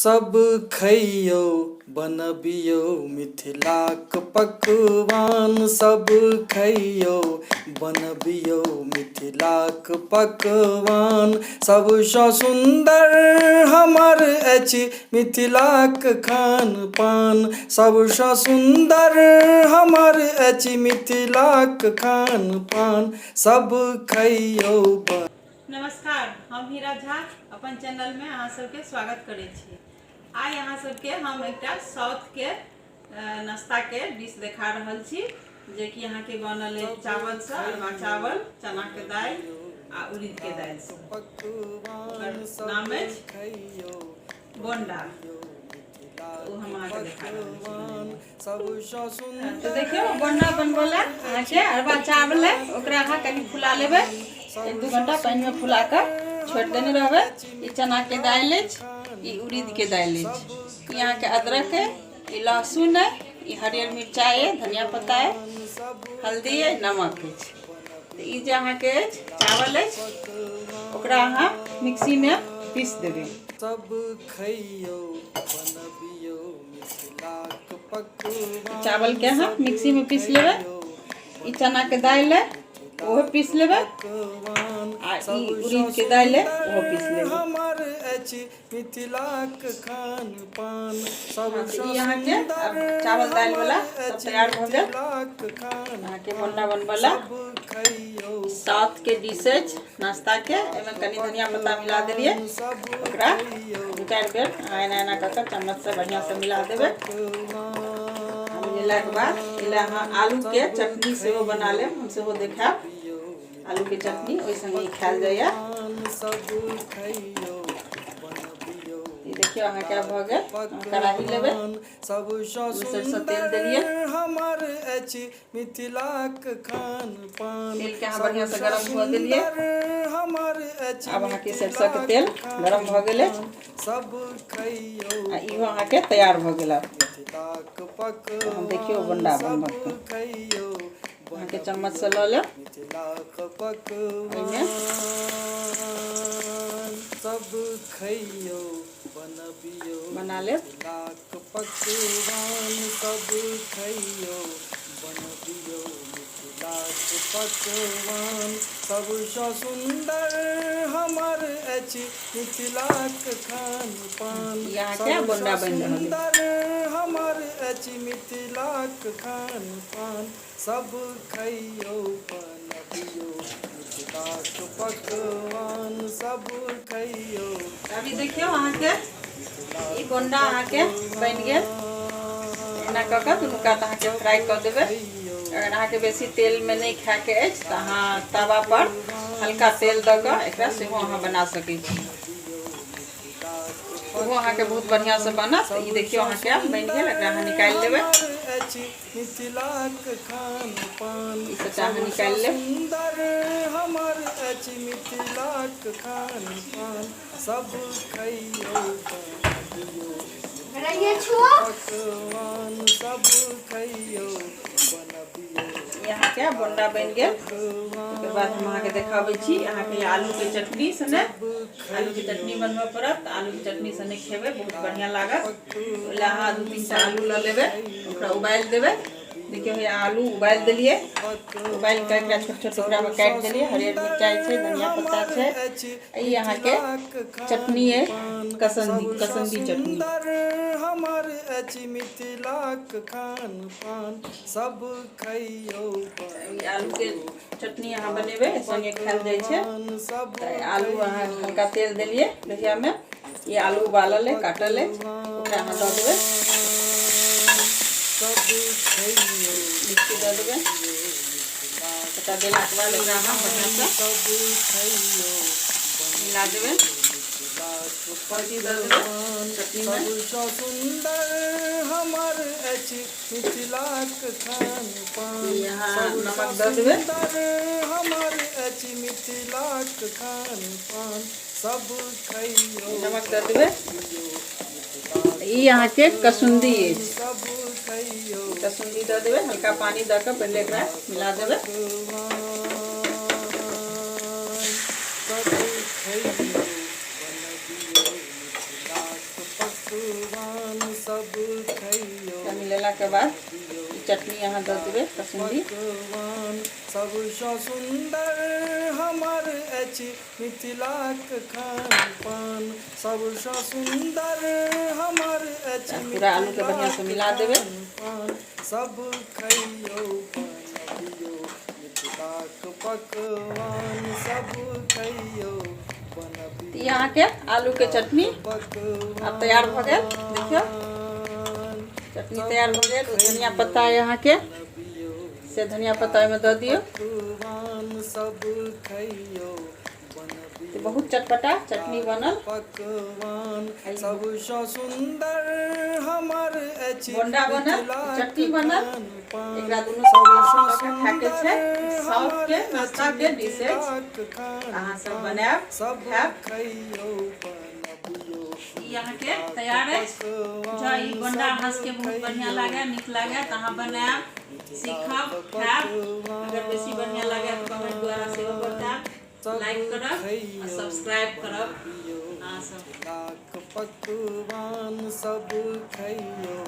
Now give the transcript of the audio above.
सब खइयौ बनबियौ मिथिलाक पकवान। सब खइयौ बनबियौ मिथिलाक पकवान। सबसँ सुन्दर हमर अछि मिथिलाक खान पान। सबसँ सुन्दर हमर अछि मिथिलाक खान पान। सब खइयौ बन। नमस्कार, हम हीरा झा अपन चैनल में अहाँ सबके स्वागत करै छी। आइ अहाँ सबके हम एकटा साउथ के नाश्ता के डिश देखा रहल छी, जे कि अहाँ के बनल अछि चावल से, अरवा चावल, चना के दालि आ उड़ीद के दालि से। ओकर नाम अछि बोंडा। ओ हम अहाँके देखा रहल छी। तो देखियौ, बोंडा बनबै लए अहाँके अरवा चावल है, ओकरा अहाँ कनि फुला लेबै, 1-2 घंटा पानिमे फुला कऽ छोड़ि देने रहबै। ई चनाके दालि अछि, ई उड़ीदके दालि अछि, ई अहाँके अदरक है, ई लहसुन है, ई हरियर मिरचाइ है, धनिया पत्ता है, हल्दी है, नमक अछि। तऽ ई जे अहाँके अछि चावल अछि, ओकरा अहाँ मिक्सीमे पीस देबै। सब खइयौ बनबियौ मिथिलाक पकवान। चावल के अहाँ मिक्सी में पीस लेबै। ई चना के दालि है, ओहो पीस लेबै, आ ई उड़ीद के दालि है, ओहो पीस लेबै। हमर अछि मिथिलाक खान पान। तऽ ई अहाँके आब चावल दालि वाला सब तैयार भऽ गेल। अहाँके बोंडा बनबै लए साउथ के डिश अछि नाश्ता के। एहिमे कनि धनिया पत्ता मिला देलियै। ओकरा 2-4 बेर अहाँ एना एना कऽ कऽ चम्मचसँ बढ़िआँसँ मिला देबै। मिलेलाके बाद एहि अहाँ आलूके चटनी सेहो बना लेब, हम सेहो देखायब आलूके चटनी, ओहि संगे खायल जाइए। ई देखियौ, अहाँके आब भऽ गेल। हम कड़ाही लेबै, सरिसो तेल देलियै। हमर अछि मिथिलाक खान पान। तेलके अहाँ बढ़िआँसँ गरम हुअ देलियै। हमर अछि आब अहाँके सरिसोके तेल गरम भऽ गेल अछि सब खइयौ आ इहो अहाँके तैयार भऽ गेल। आब मिथिलाक हम देखियौ पकवान। बोंडा सब बनबऽके खइयौ अहाँके चम्मचसँ लऽ लेब मिथिलाक ओहिमे पकवान। सब खइयौ बनबियौ बना लेब। मिथिलाक पकवान। सब खइयौ बनबियौ मिथिलाक पकवान। सबसँ सुन्दर हमर अछि मिथिलाक खान पान। ई अहाँके बोंडा सबसँ बनि रहल अछि। सुन्दर हमर अछि मिथिलाक खान पान। सब खइयौ बनबियौ मिथिलाक पकवान। सब खइयौ। अभी देखियौ, अहाँके ई बोंडा अहाँके बनि गेल। एना कऽ कऽ दुनू कात अहाँके फ्राई कऽ देबै। अगर अहाँके बेसी तेलमे नहि खायके अछि तऽ अहाँ तवा पर हल्का तेल दऽ कऽ एकरा सेहो अहाँ बना सकै छी, ओहो अहाँके बहुत बढ़िआँसँ बनत। ई देखियौ, अहाँके आब बनि गेल। एकरा अहाँ निकालि लेबै। अछि मिथिलाक खान पान। ई सबटा अहाँ निकालि लेब। सुन्दर हमर अछि मिथिलाक खान पान। सब खइयौ बनबियौ पकवान। सब खइयौ बनबियौ। ई अहाँके बोंडा बनि गेल। ओकर बाद हम अहाँके देखाबै छी अहाँके आलूके चटनी सने। आलूके चटनी बनबऽ पड़त। आलूके चटनी सने खेबै, बहुत बढ़िआँ लागत। ओहि लए अहाँ 2-3 टा आलू लऽ लेबै, ओकरा उबालि देबै। देखियौ, हे आलू उबालि देलियै। उबालि कऽ एकरा छोट छोट टुकड़ामे काटि देलियै। हरियर मिरचाइ छै, धनिया पत्ता छै। ई अहाँके चटनी अइ कसन्दी, कसन्दी चटनी। हमर अछि मिथिलाक खान पान। सब खइयौ। ई आलूके चटनी अहाँ बनेबै, संगे खायल जाइ छै। सब तऽ आलू अहाँ हल्का तेल देलियै लोहियामे। ई आलू उबालल अइ, काटल अछि, ओकरा अहाँ दऽ देबै। सब खइयौ। मिर्ची दऽ देबै। एकरा देलाके बाद एकरा अहाँ बढ़िआँसँ सब खइयौ मिला देबै। हल्दी दऽ देबै चटनीमे। सबसँ सुन्दर हमर अछि मिथिलाक खान पान। ई अहाँ सबसँ नमक दऽ देबै। सुन्दर हमर अछि मिथिलाक खान पान। सब खइयौ नमक दऽ देबै। ई अहाँके कसुन्दी अछि। सब खइयौ। कसुन्दी दऽ देबै। हल्का पानि दऽ कऽ पहिले एकरा मिला देबै। सब खइयौ बनबियौ मिथिलाक पकवान। पकवान सब खइयौ। मिलेलाके बाद ई चटनी अहाँ दऽ देबै कसूरी। पकवान सबसँ सुन्दर हमर अछि मिथिलाक खान पान, सबसँ सुन्दर हमर अछि। पूरा आलूके बढ़िआँसँ मिला देबै। पान सब खइयौ, बनबियौ मिथिलाक पकवान, सब खइयौ, बनबियौ। ई अहाँके आलूके चटनी आब तैयार भऽ गेल। देखियौ, चटनी तैयार भऽ गेल। धनिया पत्ता अइ अहाँके, से धनिया पत्ता ओहिमे दऽ दियौ। पकवान सब खइयौ, बनबियौ बहुत चटपटा चटनी बनल। पकवान सबसँ सुन्दर हमर अछि बोंडा बनल, मिथिलाक चटनी बनल। खान-पान। एकरा दुनू सबसँ लऽ कऽ खायके छै। सुन्दर साउथके हमर नाश्ताके अछि डिश अछि। मिथिलाक खान अहाँ सब पान। बनायब, सब खायब। खइयौ, बनबियौ ई अहाँके तैयार अछि। जँ ई बोंडा अहाँ सबके बहुत बढ़िआँ लागए, नीक लागए, तऽ अहाँ बनायब, सीखब, खायब। अगर बेसी बढ़िआँ लागए तऽ कमेंट द्वारा सेहो बतायब। लाइक करब आ सब्सक्राइब करब अहाँ सब। मिथिलाक पकवान सब खइयौ।